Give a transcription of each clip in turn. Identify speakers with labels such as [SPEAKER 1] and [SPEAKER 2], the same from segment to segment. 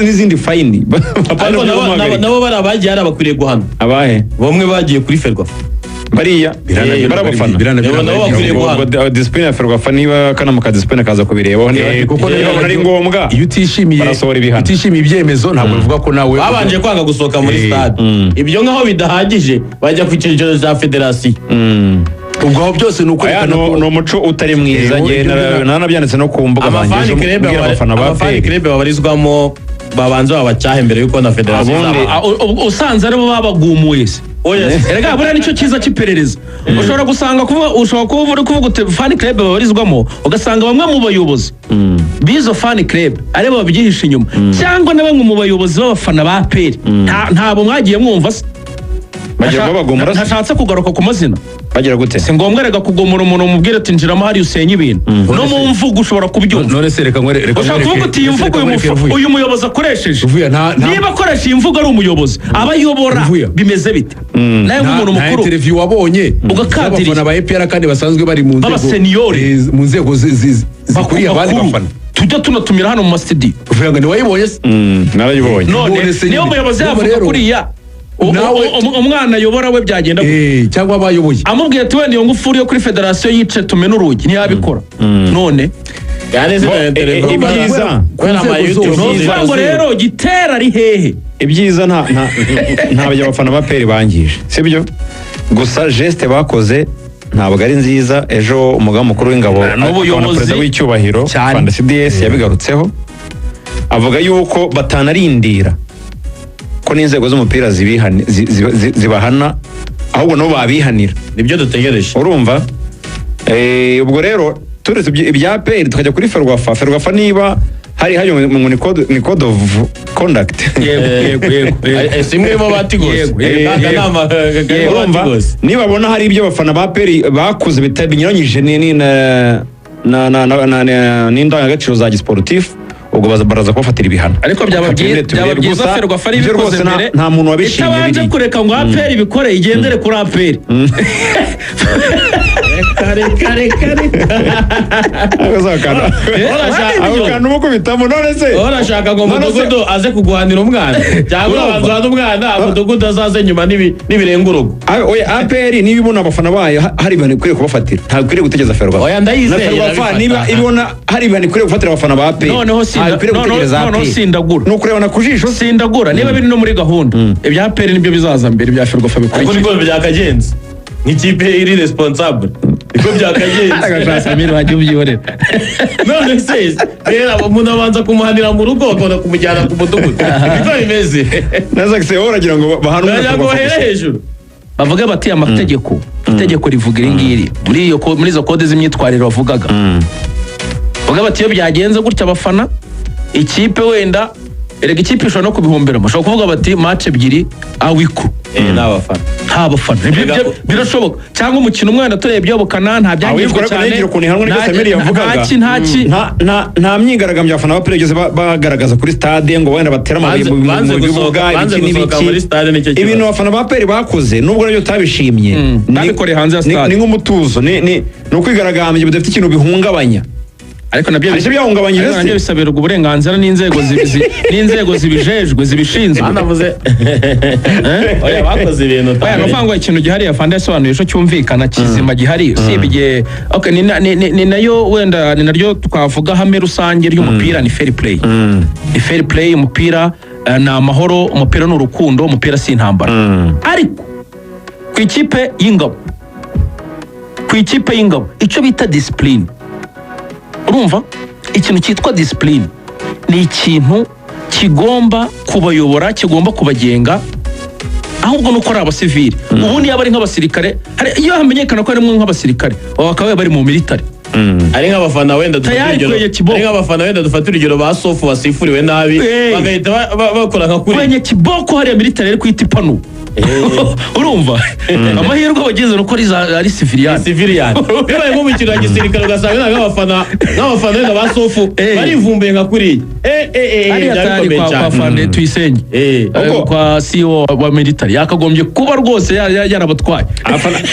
[SPEAKER 1] N'izindi fine.
[SPEAKER 2] Ariko nabo bari abagiye hari abakwiriye guhanwa.
[SPEAKER 1] Abahe?
[SPEAKER 2] Bamwe bagiye kuri Ferwafa.
[SPEAKER 1] Bariya bari abafana.
[SPEAKER 2] Nabo bakwiriye guhanwa.
[SPEAKER 1] Ubwo discipline ya Ferwafa, niba akanama ka discipline kaza kubirebaho, niba
[SPEAKER 3] Kuko
[SPEAKER 1] niba babona ari ngombwa,
[SPEAKER 3] iyo utishimiye
[SPEAKER 1] barasohora ibihano.
[SPEAKER 3] Utishimiye ibyemezo, ntabwo bivuga ko nawe
[SPEAKER 2] Babanje kwanga gusohoka muri stade. Ibyo nkaho bidahagije, bajya ku cyicaro cya federasiyo.
[SPEAKER 3] Ubwo aho byose ni
[SPEAKER 1] Aya
[SPEAKER 3] ukwerekana ko
[SPEAKER 1] ni umuco utari mwiza. Njye
[SPEAKER 3] ibyo
[SPEAKER 1] naranabyanditse no ku mbuga zanjye
[SPEAKER 2] Ama fan
[SPEAKER 1] ejo,
[SPEAKER 2] club
[SPEAKER 1] mbwira abafana ba
[SPEAKER 2] ama fan
[SPEAKER 1] APR.
[SPEAKER 2] club babarizwamo babanza babacyahe mbere y'uko na federasiyo izaba.
[SPEAKER 4] Ah, usanze aribo babagumuye se?
[SPEAKER 2] Oya.
[SPEAKER 4] Erega buriya nicyo cyiza cy'iperereza. Ushobora gusanga kuvuga, ushobora kuba uri kuvuga uti fan club babarizwamo, ugasanga bamwe mu bayobozi b'izo fan club aribo babyihishe inyuma, cyangwa na bamwe mu bayobozi b'abafana ba APR. Ntabo mwagiye mwumva se?
[SPEAKER 1] Bagira babagumura se?
[SPEAKER 4] Ntashatse kugaruka ku mazina.
[SPEAKER 1] Bagira gute?
[SPEAKER 4] Si ngombwa rega kugomora umuntu umubwire ati njiramo hariya usenye ibintu. No mu mvugo ushobora kubyumva.
[SPEAKER 3] None se reka
[SPEAKER 4] Ushobora kuvuga uti iyi
[SPEAKER 3] reka
[SPEAKER 4] mvugo
[SPEAKER 3] nkwereke, Ruvuye.
[SPEAKER 4] uyu muyobozi akoresheje,
[SPEAKER 3] Ruvuye, nta
[SPEAKER 4] niba akoresha iyi mvugo ari umuyobozi abayobora,
[SPEAKER 3] Ruvuye.
[SPEAKER 4] bimeze bite nawe nk'umuntu
[SPEAKER 3] nta
[SPEAKER 4] mukuru?
[SPEAKER 3] interview wabonye
[SPEAKER 4] Ugakadiriza.
[SPEAKER 3] z'abafana ba APR kandi basanzwe bari mu nzego
[SPEAKER 4] B'abaseniyori.
[SPEAKER 3] Mu nzego zikuriye abandi
[SPEAKER 4] Bakuru.
[SPEAKER 3] bafana.
[SPEAKER 4] Tujya tunatumira hano mu masitidiyo.
[SPEAKER 3] Uvuga ngo ntiwayibonye se?
[SPEAKER 1] Narayibonye.
[SPEAKER 4] None
[SPEAKER 3] None se
[SPEAKER 4] niyo
[SPEAKER 3] nyine.
[SPEAKER 4] umuyobozi
[SPEAKER 3] Urumva
[SPEAKER 4] yavuga
[SPEAKER 3] rero,
[SPEAKER 4] kuriya, umwana ayobora we byagenda gute?
[SPEAKER 3] Cyangwa abayoboye.
[SPEAKER 4] Amubwiye ati wenda iyo ngufuri yo kuri federasiyo yice tumene urugi, ntiyabikora none?
[SPEAKER 2] Yani zino interview
[SPEAKER 1] Ibyiza.
[SPEAKER 2] kubera
[SPEAKER 3] Ku
[SPEAKER 2] ama
[SPEAKER 3] nzego
[SPEAKER 2] YouTube
[SPEAKER 3] zose.
[SPEAKER 4] Ni ukuvuga ngo rero gitera ari hehe?
[SPEAKER 1] Ibyiza nta nta ntabyo abafana ba APR bangije, sibyo? Gusa geste bakoze ntabwo ari nziza. Ejo umugaba mukuru w'ingabo
[SPEAKER 4] N'ubuyobozi
[SPEAKER 1] akaba na perezida w'icyubahiro
[SPEAKER 4] cyane.
[SPEAKER 1] Rwanda CDS yabigarutseho, avuga yuko batanarindira ko n'inzego z'umupira zibahana, ahubwo nabo babihanira.
[SPEAKER 2] Nibyo dutegereje.
[SPEAKER 1] Urumva? Ubwo rero turetse ibya APR tukajya kuri Ferwafa. Ferwafa niba hari ngo ni code of conduct.
[SPEAKER 4] Yego.
[SPEAKER 2] Si imwe mu batigose.
[SPEAKER 4] Yego.
[SPEAKER 2] Akanama karimo
[SPEAKER 1] Urumva,
[SPEAKER 2] batigose.
[SPEAKER 1] nibabona hari ibyo abafana ba APR bakoze binyuranyije n'indangagaciro za gisiporutifu, ubwo baraza kubafatira ibihano.
[SPEAKER 4] Ariko byaba
[SPEAKER 1] Tubirebe,
[SPEAKER 4] byaba
[SPEAKER 1] tubirebe.
[SPEAKER 4] byiza
[SPEAKER 1] Gusa
[SPEAKER 4] Ferwafa ari
[SPEAKER 1] ibyo
[SPEAKER 4] ibikoze
[SPEAKER 1] rwose
[SPEAKER 4] mbere,
[SPEAKER 1] nta muntu wabishimye
[SPEAKER 4] itabanje
[SPEAKER 1] biriya.
[SPEAKER 4] kureka ngo APR ibikore, igendere kuri APR.
[SPEAKER 2] Reka, reka, reka.
[SPEAKER 1] Ako kantu umukubitamo none se?
[SPEAKER 2] Urashaka ngo
[SPEAKER 1] None se-
[SPEAKER 2] mudugudu aze kuguhanira umwana, cyangwa urabanza uhane umwana, mudugudu azaze nyuma nibirenga urugo?
[SPEAKER 1] Oya, APR niba ibona abafana bayo hari ibihano ikwiriye kubafatira, ntabwo ikwiriye gutegereza Ferwafa.
[SPEAKER 2] Oya, ndayizeye,
[SPEAKER 1] Na Ferwafa
[SPEAKER 2] irabifata.
[SPEAKER 1] niba ibona hari ibihano ikwiriye gufatira abafana ba APR,
[SPEAKER 4] Noneho
[SPEAKER 1] ntabwo ikwiriye gutegereza
[SPEAKER 4] noneho
[SPEAKER 1] APR.
[SPEAKER 4] sindagura.
[SPEAKER 1] Ni ukurebana ku jisho se.
[SPEAKER 4] Sindagura, niba biri no muri gahunda, ibya APR nibyo bizaza mbere, ibya Ferwafa
[SPEAKER 2] Ariko
[SPEAKER 4] bikurikira.
[SPEAKER 2] niko byakagenze, nk'ikipe iri responsable niko byakagenze.
[SPEAKER 4] Samir, wajya ubyihorera.
[SPEAKER 2] None se rero umuntu abanza kumuhanira mu rugo bakabona kumujyana ku mudugudu? Niko bimeze.
[SPEAKER 1] Neza se, wowe uragira ngo bahane umwana
[SPEAKER 2] Uragira ngo
[SPEAKER 1] Ferwafa
[SPEAKER 2] bahere
[SPEAKER 1] gusa?
[SPEAKER 2] hejuru.
[SPEAKER 4] Bavuge bati amategeko, itegeko rivuga iri ngiri muri izo code z'imyitwarire bavugaga. Bavuga bati iyo byagenze gutya, abafana, ikipe wenda, erega ikipe ishobora no kubihomberamo, bashobora kuvuga bati match ebyiri awiko
[SPEAKER 2] Ni abafana.
[SPEAKER 4] Nta bafana. Ibyo birashoboka, cyangwa umukino umwana turebye bukana nta byangijwe
[SPEAKER 1] Awiko ariko
[SPEAKER 4] cyane.
[SPEAKER 1] nayo igira ukuntu ihanwa, nibyo Samir yavugaga.
[SPEAKER 4] Ntaki.
[SPEAKER 1] Nta myigaragambyo abafana ba APR bigeze bagaragaza kuri stade ngo wenda batere amabuye
[SPEAKER 2] Banze
[SPEAKER 1] mu bibuga,
[SPEAKER 2] banze
[SPEAKER 1] ibiki
[SPEAKER 2] gusohoka
[SPEAKER 1] n'ibiki.
[SPEAKER 2] muri stade, nicyo kibazo.
[SPEAKER 1] Ibintu abafana ba APR bakoze, nubwo nabyo tutabishimye,
[SPEAKER 4] Babikoreye hanze ya stade.
[SPEAKER 1] Ni nk'umutuzo, ni ukwigaragambya bidafite ikintu bihungabanya.
[SPEAKER 4] Ariko nabyo
[SPEAKER 1] Hari icyo byahungabanyije
[SPEAKER 4] ariko
[SPEAKER 1] se?
[SPEAKER 4] nabyo bisabirwa uburenganzira n'inzego n'inzego zibijejwe, zibishinzwe.
[SPEAKER 2] Banavuze, oya, bakoze ibintu
[SPEAKER 4] Oya, ni
[SPEAKER 2] utamenye.
[SPEAKER 4] ukuvuga ngo ikintu gihari afande yasobanuye ejo cyumvikana kizima gihari, usibye okay, ni nayo wenda ni naryo twavuga hame rusange ry'umupira, ni fair play. Ni fair play. Umupira ni amahoro, umupira ni urukundo, umupira si intambara. Ariko ku ikipe y'ingabo icyo bita discipline, urumva ikintu cyitwa discipline ni ikintu kigomba kubayobora, kigomba kubagenga. Ahubwo nuko ari abasivili. Ubundi yaba ari nk'abasirikare, iyo hamenyekana ko harimo nk'abasirikare, baba bakaba bari mu military.
[SPEAKER 2] Ari nk'abafana wenda dufate
[SPEAKER 4] Tayari
[SPEAKER 2] urugero
[SPEAKER 4] kwenye kiboko.
[SPEAKER 2] Ari nk'abafana wenda dufate urugero ba Sofu basifuriwe nabi, bagahita bakora nka kuri
[SPEAKER 4] Kwenye kiboko hariya military ari kwita ipanu. Urumva amahirwe bagize nuko ari civilian.
[SPEAKER 2] Civilian. Bibaye nk'umukino wa gisirikare, ugasanga nk'abafana wenda ba Sofu barivumbuye nka kuriya,
[SPEAKER 4] Hariya
[SPEAKER 2] byaba
[SPEAKER 4] tayari
[SPEAKER 2] bikomeye
[SPEAKER 4] kwa
[SPEAKER 2] cyane.
[SPEAKER 4] Fande Tuyisenge, kwa CEO wa military yakagombye kuba rwose yarabatwaye.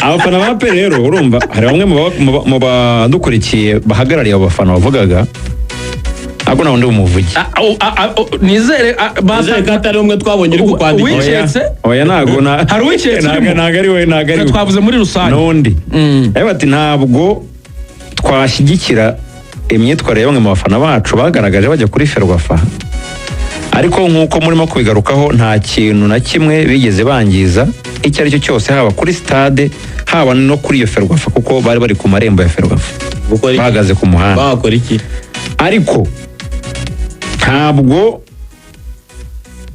[SPEAKER 1] Abafana ba APR rero, urumva hari bamwe mu badukurikiye bahagarariye abo bafana bavugaga. Ntabwo nta wundi bumuvuge.
[SPEAKER 4] Nizere
[SPEAKER 2] Nizere ko atari umwe twabonye uri kukwandikira.
[SPEAKER 4] Uwiketse?
[SPEAKER 1] Oya, ntabwo na
[SPEAKER 4] Hari uwiketse
[SPEAKER 1] ntabwo
[SPEAKER 4] urimo?
[SPEAKER 1] Ntabwo ari we, ntabwo ari we.
[SPEAKER 4] Twavuze muri rusange.
[SPEAKER 1] N'undi ariko ati ntabwo twashyigikira imyitwarire ya bamwe mu bafana bacu bagaragaje bajya kuri Ferwafa, ariko nk'uko murimo kubigarukaho, nta kintu na kimwe bigeze bangiza icyo ari cyo cyose, haba kuri stade, haba no kuri iyo Ferwafa, kuko bari bari ku marembo ya Ferwafa,
[SPEAKER 2] Gukora iki?
[SPEAKER 1] bahagaze ku muhanda.
[SPEAKER 2] Bakora iki?
[SPEAKER 1] Ariko ntabwo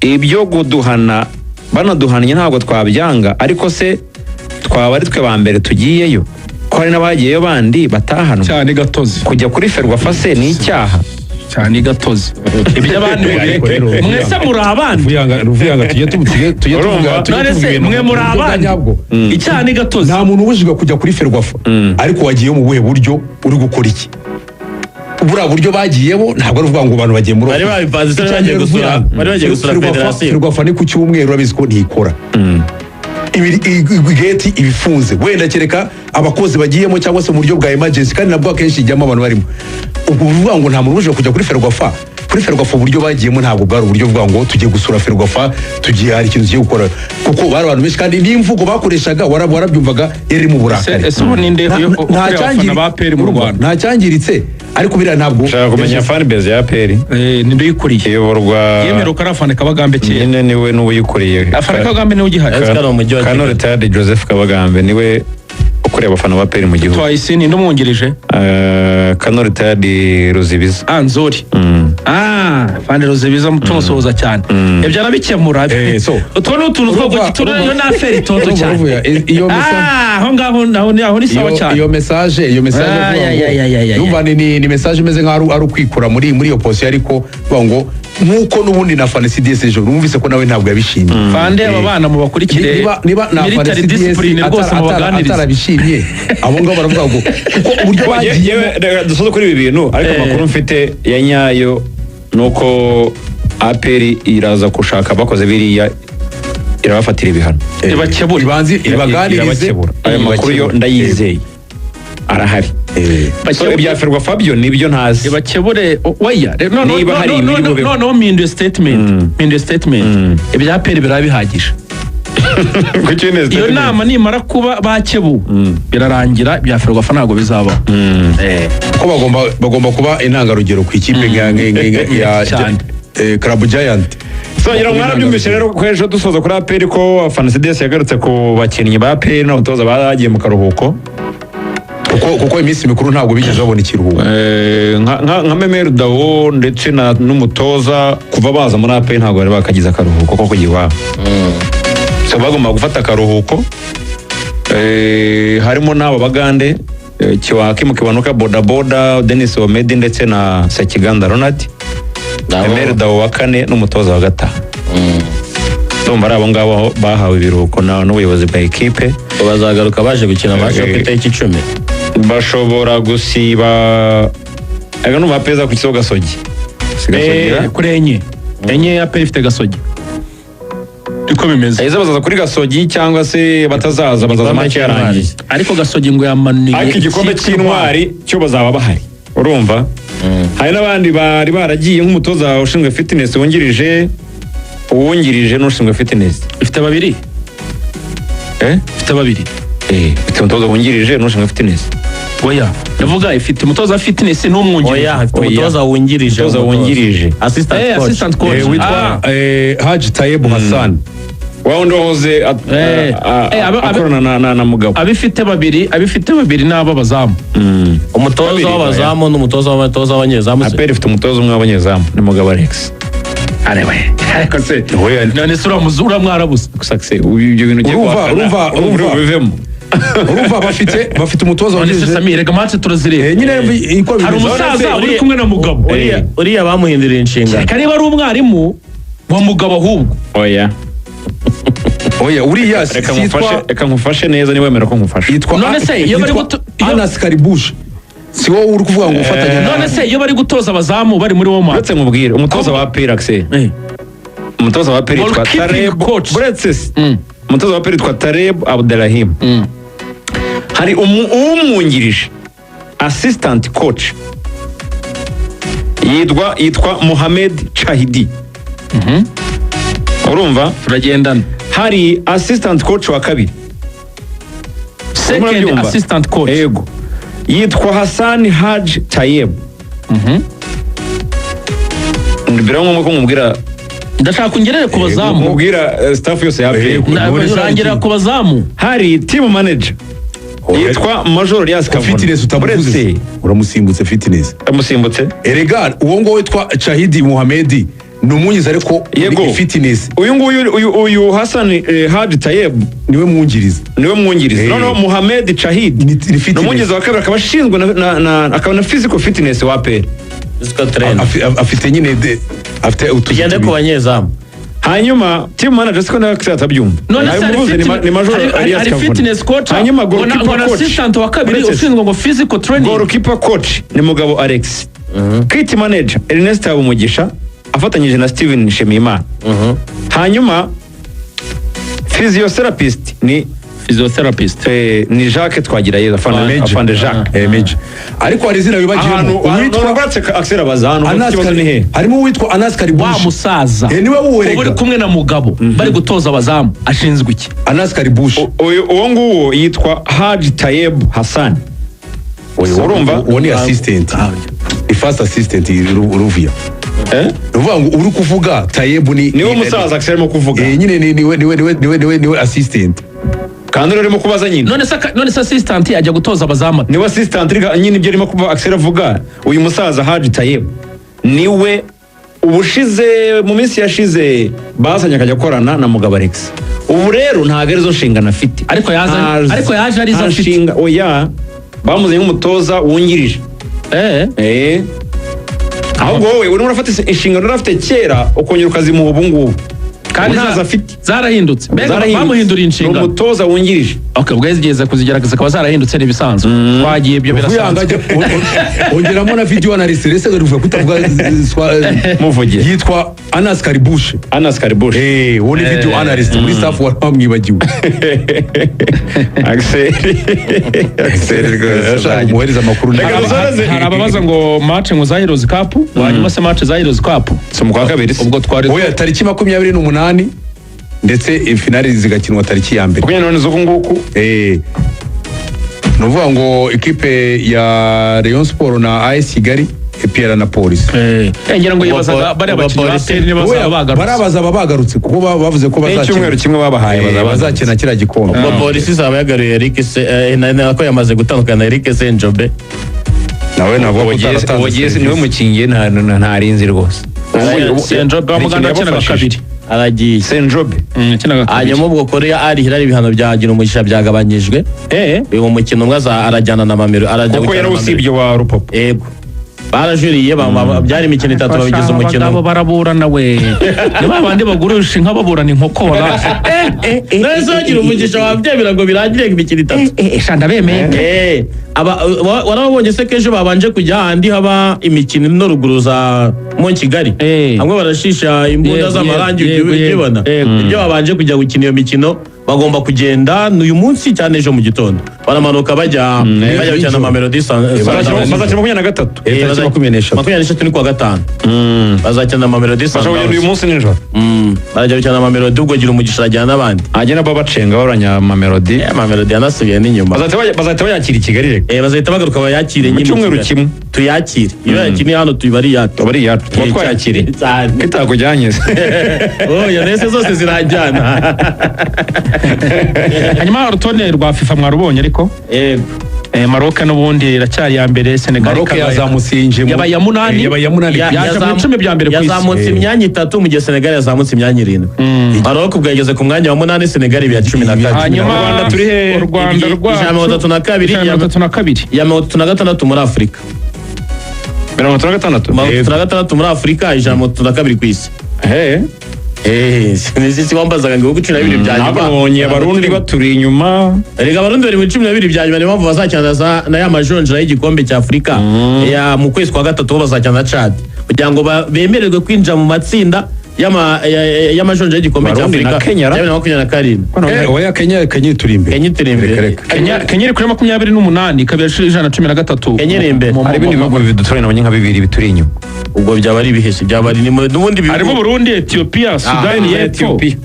[SPEAKER 1] ibyo kuduhana, banaduhannye ntabwo twabyanga, ariko se twaba ari twe ba mbere tugiyeyo, ko hari n'abagiyeyo bandi batahanwe?
[SPEAKER 4] Cyane gatozi.
[SPEAKER 1] Kujya kuri Ferwafa se ni icyaha?
[SPEAKER 4] Cyane gatozi, ibyo abandi
[SPEAKER 3] Ariko rero,
[SPEAKER 4] mwese muri abandi.
[SPEAKER 3] Ruvuyanga, Ruvuyanga, tujye
[SPEAKER 1] Urumva?
[SPEAKER 3] tuvuga, tujye
[SPEAKER 4] None
[SPEAKER 3] tuvuga
[SPEAKER 4] se
[SPEAKER 3] ibintu
[SPEAKER 4] mwe
[SPEAKER 3] mu
[SPEAKER 4] muri
[SPEAKER 3] buryo bwa
[SPEAKER 4] abandi?
[SPEAKER 3] nyabwo.
[SPEAKER 4] Icyaha ni gatozi.
[SPEAKER 3] Nta muntu ubujijwe kujya kuri Ferwafa, ariko wagiye mu buhe buryo, uri gukora iki? Buriya buryo bagiyemo ntabwo ari ukuvuga ngo abantu bagiye muri
[SPEAKER 2] Bari babipanze se, bari bagiye gusura, bari bagiye gusura federasiyo.
[SPEAKER 3] Ferwafa ni ku cyumweru, urabizi ko ntikora. Gate iba ifunze, wenda kereka abakozi bagiyemo cyangwa se mu buryo bwa emergency, kandi nabwo akenshi ijyamo abantu barimo. Ubwo uvuga ngo nta muntu ubujijwe kujya kuri Ferwafa, kuri Ferwafa uburyo bagiyemo ntabwo bwari uburyo buvuga ngo tugiye gusura Ferwafa, tugiye, hari ikintu tugiye gukora, kuko bari abantu benshi kandi n'imvugo bakoreshaga warabyumvaga yari mu burakari.
[SPEAKER 4] Ese ubu ninde
[SPEAKER 3] Nta
[SPEAKER 4] ukorera abafana ba APR mu
[SPEAKER 3] urumva,
[SPEAKER 4] Rwanda?
[SPEAKER 3] nta cyangiritse, ariko biriya ntabwo
[SPEAKER 1] Ushaka kumenya fan base ya APR?
[SPEAKER 4] Ninde uyikuriye?
[SPEAKER 1] Iyoborwa
[SPEAKER 4] Yemerewe ko ari afana Kabagambe kera.
[SPEAKER 1] Nyine niwe n'uwuyikuriye.
[SPEAKER 4] Afana Kabagambe niwe ugihari.
[SPEAKER 2] Ese kari mu mujyi wa
[SPEAKER 1] Kano
[SPEAKER 2] Kigali.
[SPEAKER 1] Retired Joseph Kabagambe niwe ukuriye abafana ba APR mu gihugu.
[SPEAKER 4] Twayisi ninde umwungirije?
[SPEAKER 1] Kano Retired Ruzibiza.
[SPEAKER 4] Anzori. Fande Ruzibiza, tumusuhuza cyane. Ibyo arabikemura.
[SPEAKER 3] So,
[SPEAKER 4] utwo ni utuntu two gutura, iyo ni affaire itoto
[SPEAKER 3] urumva,
[SPEAKER 4] cyane.
[SPEAKER 3] Ruvuya, iyo
[SPEAKER 4] aho ngaho naho ni aho ni sawa cyane.
[SPEAKER 3] Iyo message
[SPEAKER 4] Ah,
[SPEAKER 3] ivuga
[SPEAKER 4] ya,
[SPEAKER 3] ngo-
[SPEAKER 4] ya, ya, ya, ya.
[SPEAKER 3] Yumva ni message imeze nk'aho ari ukwikura muri iyo position, ariko bavuga ngo nk'uko n'ubundi na Fane CDS ejo numvise ko nawe ntabwo yabishimye.
[SPEAKER 4] Fande, aba bana mubakurikire.
[SPEAKER 3] Niba na Fane
[SPEAKER 4] Military
[SPEAKER 3] CDS
[SPEAKER 4] discipline rwose mubaganirize.
[SPEAKER 3] atarabishimye, abo ngabo baravuga ngo kuko uburyo bagiye
[SPEAKER 1] Yewe, reka dusoze kuri ibi bintu, ariko amakuru mfite ya nyayo ni uko APR iraza gushaka abakoze biriya, irabafatira ibihano.
[SPEAKER 4] Ibakebure.
[SPEAKER 3] Ibanze ibaganirize.
[SPEAKER 1] Irabakebura. Ayo makuru yo ndayizeye, arahari. So, ibya Ferwafa byo nibyo ntazi.
[SPEAKER 4] Ibakebure oya
[SPEAKER 1] Niba hari ibiri bubeho.
[SPEAKER 4] Noneho mpinduye statement. Ibya APR biraba bihagije.
[SPEAKER 1] Kuki neza?
[SPEAKER 4] Iyo nama nimara kuba bakebuwe birarangira, ibya Ferwafa ntabwo bizabaho.
[SPEAKER 3] Ko bagomba kuba intangarugero ku ikipe ya
[SPEAKER 4] Cyane.
[SPEAKER 3] Club Giant.
[SPEAKER 1] So, ngira ngo mwarabyumvise rero ko ejo dusoza kuri APR ko Afana CDS yagarutse ku bakinnyi ba APR n'abatoza bagiye mu karuhuko.
[SPEAKER 3] Kuko iminsi mikuru ntabwo bigeze babona ikiruhuko.
[SPEAKER 1] Nka Memel Dao ndetse n'umutoza, kuva baza muri APR ntabwo bari bakagize akaruhuko ko kujya iwabo, so bagomba gufata akaruhuko. Harimo n'aba bagande, Kiwaki Mukiwanuka, Bodaboda Denis Omedi ndetse na Sekiganda Ronald. Memel Dao wa kane n'umutoza wa gatanu. Ndumva ari abo ngabo bahawe ibiruhuko n'ubuyobozi bwa ekipe.
[SPEAKER 2] Bazagaruka baje gukina match yo ku itariki 10.
[SPEAKER 1] Bashobora gusiba ega numva peza ku kigo Gasogi. Si Gasogi, ra?
[SPEAKER 4] Kuri enye, enye ya APR ifite Gasogi, niko bimeze.
[SPEAKER 1] Ese bazaza kuri Gasogi cyangwa se batazaza, bazaza match yarangiye?
[SPEAKER 4] Ariko Gasogi ngo yamanuye
[SPEAKER 1] Ariko igikombe
[SPEAKER 4] ikipe.
[SPEAKER 1] cy'intwari cyo bazaba bahari. Urumva hari n'abandi bari baragiye nk'umutoza ushinzwe fitness wungirije, uwungirije n'ushinzwe fitness.
[SPEAKER 4] Ifite babiri.
[SPEAKER 1] Eh.
[SPEAKER 4] Ifite babiri.
[SPEAKER 1] Eh, ifite umutoza wungirije n'ushinzwe fitness.
[SPEAKER 4] Oya, ndavuga ifite umutoza wa fitness n'umwungirije.
[SPEAKER 2] Oya, afite
[SPEAKER 1] Oya.
[SPEAKER 2] umutoza wungirije.
[SPEAKER 1] Umutoza wungirije.
[SPEAKER 2] Assistant coach.
[SPEAKER 4] Assistant coach.
[SPEAKER 3] Witwa Haji Tayeb Hassan.
[SPEAKER 1] Wa wundi wahoze akorana na Mugabo.
[SPEAKER 4] Abifite babiri ni ab'abazamu.
[SPEAKER 2] Umutoza
[SPEAKER 1] Babiri,
[SPEAKER 2] w'abazamu n'umutoza w'abatoza w'abanyezamu se.
[SPEAKER 1] APR ifite umutoza umwe w'abanyezamu, ni Mugabo Alex.
[SPEAKER 4] Arewe, ariko se
[SPEAKER 3] Oya.
[SPEAKER 4] none se uriya mwarabuze?
[SPEAKER 1] Gusa se ibyo bintu ugiye
[SPEAKER 3] Urumva,
[SPEAKER 1] guhakana,
[SPEAKER 3] urumva,
[SPEAKER 1] urumva
[SPEAKER 3] urumva.
[SPEAKER 1] bivemo.
[SPEAKER 3] Urumva bafite umutoza
[SPEAKER 4] None se
[SPEAKER 3] wungirije.
[SPEAKER 4] Samir, reka match turazireba.
[SPEAKER 3] Nyine iko
[SPEAKER 4] Hari
[SPEAKER 3] bimeze.
[SPEAKER 4] umusaza uri kumwe na Mugabo.
[SPEAKER 2] Uriya bamuhinduriye inshingano.
[SPEAKER 4] Reka niba ari umwarimu wa Mugabo ahubwo.
[SPEAKER 1] Oya.
[SPEAKER 3] Oya, uriya
[SPEAKER 1] Reka
[SPEAKER 3] sitwa
[SPEAKER 1] nkufashe, reka nkufashe neza niba wemera ko nkufasha.
[SPEAKER 3] Yitwa
[SPEAKER 4] None se iyo bari
[SPEAKER 3] yitwa Anas Karibusha, si wowe uri kuvuga ngo ufatanya na
[SPEAKER 4] None se iyo bari gutoza abazamu bari muri warm up?
[SPEAKER 1] Uretse nkubwire, umutoza wa APR, Axel, umutoza wa APR yitwa
[SPEAKER 4] Goalkeeping
[SPEAKER 1] Tareb
[SPEAKER 4] coach.
[SPEAKER 1] Uretse se, umutoza wa APR yitwa Tareb Abdelrahim. Hari umwungirije, assistant coach, Yitwa Mohamed Chahidi. Urumva?
[SPEAKER 4] Turagendana.
[SPEAKER 1] Hari assistant coach wa kabiri.
[SPEAKER 4] Second
[SPEAKER 1] Murabyumva?
[SPEAKER 4] assistant coach.
[SPEAKER 1] Yego, yitwa Hassan Haj Tayeb. Biraba ngombwa ko mubwira.
[SPEAKER 4] Ndashaka ungerere ku bazamu.
[SPEAKER 1] Mubwira staff yose ya APR.
[SPEAKER 4] Urangira ku bazamu.
[SPEAKER 1] Hari team manager yitwa Major Elias Kavuna.
[SPEAKER 3] Fitness utamuvuze.
[SPEAKER 1] Uretse
[SPEAKER 3] Uramusimbutse, fitness.
[SPEAKER 1] Amusimbutse.
[SPEAKER 3] Erega uwo nguwo witwa Chahidi Muhamedi ni umunyizi, ariko
[SPEAKER 1] Yego.
[SPEAKER 3] ni fitness.
[SPEAKER 1] Uyu nguyu, uyu Hassan Haji Tayeb
[SPEAKER 3] niwe mwungiriza.
[SPEAKER 1] Niwe mwungirizi. Noneho Mohamed Chahid
[SPEAKER 3] Ni fitness.
[SPEAKER 1] ni umwungirizi wa kabiri, akaba ashinzwe akaba na physical fitness wa APR.
[SPEAKER 2] Physical trainer.
[SPEAKER 3] Afite nyine afite utuzi
[SPEAKER 2] Tugende ku
[SPEAKER 3] tubiri.
[SPEAKER 2] banyezamu.
[SPEAKER 1] Hanyuma team manager, siko nawe atabyumva.
[SPEAKER 4] None se hari
[SPEAKER 1] Nabimuvuze, ni Major Elias
[SPEAKER 4] hari
[SPEAKER 1] Kavuna.
[SPEAKER 4] fitness coach
[SPEAKER 1] Hanyuma
[SPEAKER 4] ngo
[SPEAKER 1] goalkeeper
[SPEAKER 4] ngo na
[SPEAKER 1] coach.
[SPEAKER 4] assistant wa kabiri
[SPEAKER 1] Uretse
[SPEAKER 4] ushinzwe ngo physical training.
[SPEAKER 1] Goalkeeper coach ni Mugabo Alex. Kit manager Ernest Habumugisha afatanyije na Steven Nshimiyimana. Hanyuma physiotherapist ni
[SPEAKER 4] Physiotherapist.
[SPEAKER 1] Ni Jacques Twagirayezu, afande.
[SPEAKER 3] Major.
[SPEAKER 1] Afande Jacques.
[SPEAKER 3] Major. Ariko hari izina wibagiyemo.
[SPEAKER 1] Ahantu
[SPEAKER 3] Uwitwa
[SPEAKER 1] uwitwa Axel abaza ahantu
[SPEAKER 3] Anas
[SPEAKER 1] ikibazo ni he?
[SPEAKER 3] Harimo uwitwa Anas
[SPEAKER 4] Wa
[SPEAKER 3] Karibushi.
[SPEAKER 4] musaza
[SPEAKER 3] Niwe wuwerega.
[SPEAKER 4] uba uri kumwe na Mugabo bari gutoza abazamu ashinzwe iki?
[SPEAKER 3] Anas Karibushi.
[SPEAKER 1] Uwo nguwo yitwa Haji Tayeb Hassan. Urumva?
[SPEAKER 3] Uwo ni assistant, ni first assistant Ruvuya.
[SPEAKER 1] Eh?
[SPEAKER 3] Ni ukuvuga ngo uri kuvuga Tayebu ni
[SPEAKER 1] Niwe musaza Axel arimo kuvuga.
[SPEAKER 3] Nyine ni niwe assistant.
[SPEAKER 1] Kandi urimo kubaza nyine.
[SPEAKER 4] None se assistant ajya gutoza abazamu ate?
[SPEAKER 1] Niwe assistant nyine, ibyo arimo kuvuga, Axel avuga, uyu musaza Haji Tayeb niwe ubushize, mu minsi yashize bazanye akajya akorana na Mugabo Alex. Ubu rero ntabwo arizo nshingano afite.
[SPEAKER 4] Ariko ariko yaje arizo
[SPEAKER 1] Nta
[SPEAKER 4] afite.
[SPEAKER 1] Oya, bamuzanye nk'umutoza wungirije. Ahubwo wowe urimo urafata inshingano yari afite kera, ukongera ukazimuha ubu ngubu.
[SPEAKER 4] Kandi
[SPEAKER 1] Ubu ntazo afite.
[SPEAKER 4] Zarahindutse mbega.
[SPEAKER 1] Zarahindutse.
[SPEAKER 4] Bamuhinduriye
[SPEAKER 1] Ni
[SPEAKER 4] inshingano.
[SPEAKER 1] umutoza wungirije.
[SPEAKER 4] Okay, ubwo yigeze kuzigerageza akaba zarahindutse n'ibisanzwe twagiye, ibyo
[SPEAKER 3] Ruvuyanga
[SPEAKER 4] birasanzwe.
[SPEAKER 3] ongeramo na video analyst rese ruvuga kutavuga
[SPEAKER 1] Muvuge.
[SPEAKER 3] Yitwa Anas Karibushi.
[SPEAKER 1] Anas Karibushi.
[SPEAKER 3] Uwo ni video analyst muri staff, wari wamwibagiwe.
[SPEAKER 1] Axel, Axel rwose.
[SPEAKER 3] Ashaka kumuhereza amakuru.
[SPEAKER 1] Reka dusoreze.
[SPEAKER 4] Hari ababaza ngo match ngo za Heroes Cup, hanyuma se match za Heroes Cup?
[SPEAKER 1] Si mu kwa kabiri se?
[SPEAKER 4] Ubwo twari
[SPEAKER 3] Oya, tariki 28, ndetse finale zigakinwa tariki ya mbere.
[SPEAKER 1] 24 z'uku nguku.
[SPEAKER 3] Ni ukuvuga ngo ikipe ya Rayon Sport na AS Kigali, APR na Polisi.
[SPEAKER 4] Ngira ngo yibazaga bariya
[SPEAKER 2] Ubwo
[SPEAKER 4] bakinnyi ba
[SPEAKER 2] polisi-
[SPEAKER 4] APR niba bazaba
[SPEAKER 3] Oya,
[SPEAKER 4] bagarutse.
[SPEAKER 3] barabaza aba bagarutse kuko bavuze ko bazakina.
[SPEAKER 1] N'icyumweru kimwe babahaye, bazaba
[SPEAKER 3] bazakina kiriya gikombe.
[SPEAKER 2] Ubwo polisi izaba yagaruye Eric se nako yamaze gutandukana na Eric Senjobe.
[SPEAKER 3] Nawe navuga ko utaratanze
[SPEAKER 1] Ogeze niwe
[SPEAKER 3] serivisi.
[SPEAKER 1] mukingiye, ntarinzi rwose.
[SPEAKER 4] Senjobe wa Muganda wakinaga kabiri.
[SPEAKER 2] Aragiye.
[SPEAKER 1] Senjobe.
[SPEAKER 4] Yakinaga kabiri.
[SPEAKER 2] Hanyuma ubwo Korea Al Hilal ibihano bya Gira Umugisha byagabanyijwe. Uyu mukino umwe arajyana na Mamiro, arajya
[SPEAKER 1] Kuko
[SPEAKER 2] gukina na Mamelodi.
[SPEAKER 1] yarawusibye wa Rupopo.
[SPEAKER 2] Yego, barajuriye, byari imikino itatu babigize umukino
[SPEAKER 4] Abagabo
[SPEAKER 2] umwe.
[SPEAKER 4] baraburana we, ni ba bandi bagurisha inka baburana inkoko waraje.
[SPEAKER 2] None se wagira umugisha wabyemera ngo birangire imikino itatu?
[SPEAKER 4] Shanda bemeye.
[SPEAKER 2] Warababonye se ko ejo babanje kujya ahandi haba imikino no ruguru za mu Kigali? Hamwe barashisha imbunda z'amarangi, ujya ubibona. Ibyo babanje kujya gukina iyo mikino, bagomba kugenda n'uyu munsi cyane, ejo mu gitondo baramanuka bajya gukina na Mamelodi Sundowns.
[SPEAKER 1] Bazakina 23.
[SPEAKER 3] Tariki 23.
[SPEAKER 2] 23 ni kuwa gatanu, bazakina na Mamelodi
[SPEAKER 1] Bashobora kugenda uyu
[SPEAKER 2] Sundowns.
[SPEAKER 1] munsi nijoro.
[SPEAKER 2] Barajya gukina na Mamelodi, ubwo Gira Umugisha arajyana n'abandi.
[SPEAKER 1] Agenda babacenga baranya Mamelodi.
[SPEAKER 2] Mamelodi yanasubiye n'inyuma.
[SPEAKER 1] Bazahita bayakira i Kigali reka.
[SPEAKER 2] Bazahita bagaruka bayakire
[SPEAKER 1] Mu
[SPEAKER 2] nyine
[SPEAKER 1] cyumweru
[SPEAKER 2] i Kigali.
[SPEAKER 1] kimwe.
[SPEAKER 2] Tuyakire, iyo yakiniye hano tuba ari iyacu.
[SPEAKER 1] Tuba ari iyacu, tuba twayakiriye.
[SPEAKER 2] Cyane.
[SPEAKER 1] Kitakujyanye se?
[SPEAKER 2] Oya, nese zose zirajyana.
[SPEAKER 4] Hanyuma urutonde rwa FIFA mwarubonye ariko?
[SPEAKER 2] Yego.
[SPEAKER 4] Maroc n'ubundi iracyari iya mbere, Senegal
[SPEAKER 3] Maroc yazamutse yinjiye
[SPEAKER 4] yabaye iya munani.
[SPEAKER 3] Yabaye iya munani.
[SPEAKER 4] Yaje mu 10 bya mbere ku isi.
[SPEAKER 2] Yazamutse imyanya itatu, mu gihe Senegal yazamutse imyanya irindwi. Maroc ubwo yageze ku mwanya wa munani, Senegal iba iya 12.
[SPEAKER 4] Hanyuma
[SPEAKER 1] U Rwanda turi he?
[SPEAKER 4] U Rwanda rwacu
[SPEAKER 2] 132.
[SPEAKER 4] 132.
[SPEAKER 2] Iya 36 muri Afurika.
[SPEAKER 1] 36.
[SPEAKER 2] 36 muri Afurika, 132 ku isi.
[SPEAKER 1] He.
[SPEAKER 2] Sinzi wambazaga ngo ibihugu 12 bya nyuma.
[SPEAKER 1] Nabonye Abarundi baturi inyuma.
[SPEAKER 2] Erega Abarundi bari mu 12 bya nyuma, niyo mpamvu bazakina na ya majonjora y'igikombe cya Afurika ya mu kwezi kwa gatatu, bo bazakina na Chad kugira ngo bemererwe kwinjira mu matsinda. y'amajonjora y'igikombe
[SPEAKER 1] Burundi
[SPEAKER 2] cy'Afurika
[SPEAKER 1] na Kenya, ra?
[SPEAKER 2] cya 2027.
[SPEAKER 3] Oya, Kenya turi imbere.
[SPEAKER 2] Kenya turi imbere.
[SPEAKER 3] Reka, reka.
[SPEAKER 4] Kenya iri kuri 28, ikaba 113.
[SPEAKER 2] Kenya iri imbere.
[SPEAKER 1] Hari ibindi bihugu biduturanye nabonye nka bibiri bituri inyuma.
[SPEAKER 2] Ubwo byaba ari ibihesi, byaba ari n'ubundi bihugu.
[SPEAKER 4] Harimo Burundi, Ethiopia, Sudani y'Epfo.
[SPEAKER 1] Ethiopia.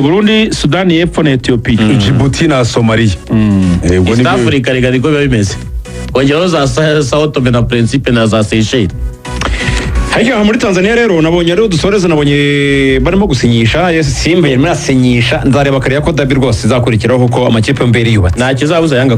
[SPEAKER 4] Burundi, Sudani y'Epfo na Ethiopia.
[SPEAKER 3] Djibouti na Somalia. Ubwo
[SPEAKER 2] East
[SPEAKER 3] nibyo.
[SPEAKER 2] Africa reka niko biba bimeze, kongeraho za Sao Tome na Principe na za Seychelles.
[SPEAKER 1] Ariko aha muri Tanzania rero nabonye, rero dusoreze, nabonye barimo gusinyisha. Yes, Simba yarimo irasinyisha. Nzareba kare ko dabi rwose izakurikiraho kuko amakipe yombi yari yubatse.
[SPEAKER 2] Nta kizabuza Yanga.